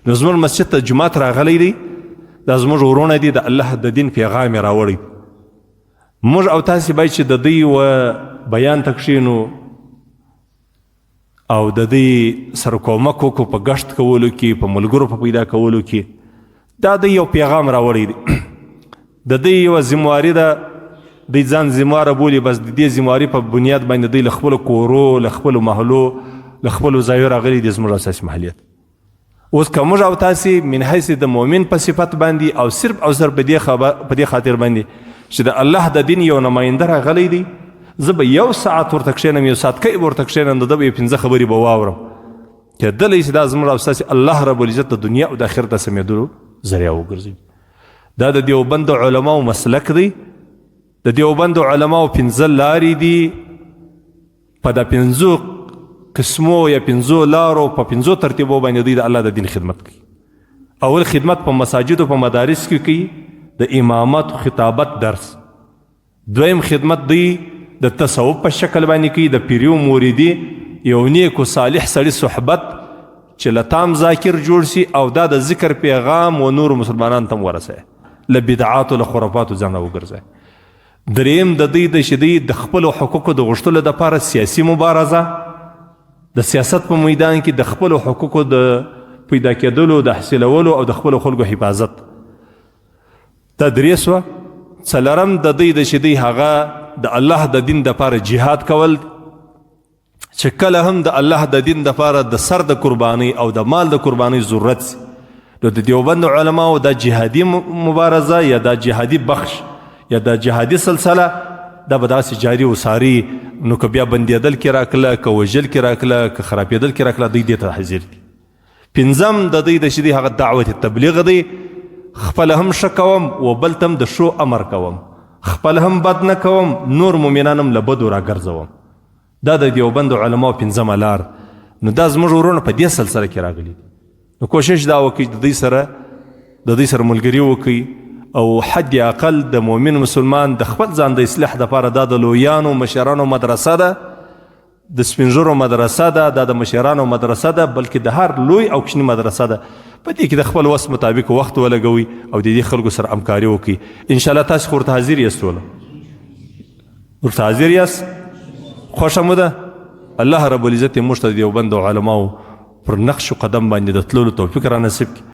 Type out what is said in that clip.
نو زموږ مسجد ته جومات راغلی دی، دا زموږ وروڼه دي، د الله د دین پیغام یې راوړی. موږ او تاسې باید چې د دوی و بیان ته کښېنو او د دوی سره کومک وکړو په ګشت کولو کې، په ملګرو په پیدا کولو کې. دا د یو پیغام راوړی دی، د دوی یوه ذمواري ده، دوی ځان ذمواره بولي. بس د دې ذمواري په بنیاد باندې دوی له خپلو کورو، له خپلو محلو، له خپلو ځایو راغلي دي زموږ اساسي محلیت. اوس که موږ او تاسې من حیث د مؤمن په صفت باندې او صرف او صرف په دې خبر په دې خاطر باندې چې د الله د دین یو نماینده راغلی دی، زه به یو ساعت ورته کښېنم، یو ساعت کې به ورته کښېنم، د ده به یې 5 خبرې به واورم، کېدلی شي دا زموږ او ستاسې الله رب العزت د دنیا او د آخرت د سمېدلو ذریعه وګرځي. دا د دیوبند علماو مسلک دی. د دیوبند علماو 5 لارې دي. په دا 5 قسمو یا 5 لارو په 5 ترتیبو باندې دوی د الله د دین خدمت کوي. اول خدمت په مساجدو په مدارس کې کوي، د امامت خطابت درس. دویم خدمت دوی د تصوف په شکل باندې کوي، د پیریو موریدي یو نیک و صالح سړي صحبت چې له تام ذاکر جوړ سي او دا د ذکر پیغام و نورو مسلمانانو ته هم ورسوي، له بدعاتو له خرافاتو ځان راوګرځوي. دریم د دوی د چې دوی د خپلو حقوقو د غوښتلو دپاره سیاسي مبارزه، د سیاست په میدان کې د خپلو حقوقو د پیدا کېدلو د حاصلولو او د خپلو خلکو حفاظت. دا درې سوه. څلورم د دوی د چې دوی هغه د الله د دین دپاره جهاد کول، چې کله هم د الله د دین دپاره د سر د قربانۍ او د مال د قربانۍ ضرورت سي، نو د دیوبند علماو دا جهادي مبارزه یا دا جهادي بخش یا دا جهادي سلسله دا به داسې جاري او ساري. نو که بیا بندېدل کې راکله، که وژل کې راکله، که خرابېدل کې راکله، دوی دې ته حاضر دي. پنځم د دوی د چې دی هغه دعوت تبلیغ دی. خپل هم ښه کوم و بل ته هم د ښو امر کوم، خپل هم بد نه کوم، نور مؤمنان هم له بدو راګرځوم. دا د دیوبند علماو پنځمه لار. نو دا زموږ وروڼه په دې سلسله کې راغلي دي. نو کوشش دا وکړي د دوی سره د دوی سره ملګري وکړي او حد اقل د مؤمن مسلمان د خپل ځان د اصلاح دپاره دا د لویانو مشرانو مدرسه ده، د سپینږیرو مدرسه ده، دا د مشرانو مدرسه ده، بلکې د هر لوی او کوچني مدرسه ده. په دې کې د خپل وس مطابق وخت ولګوي او د دې خلکو سره همکاري وکړي. انشاءالله تاسو خو ورته حاضر یاست، ټوله ورته حاضر یاست، خوښه مو ده. الله رب العزت موږ ته د دیوبند علماو پر نقش قدم باندې د تللو توفیق را نصیب کړي.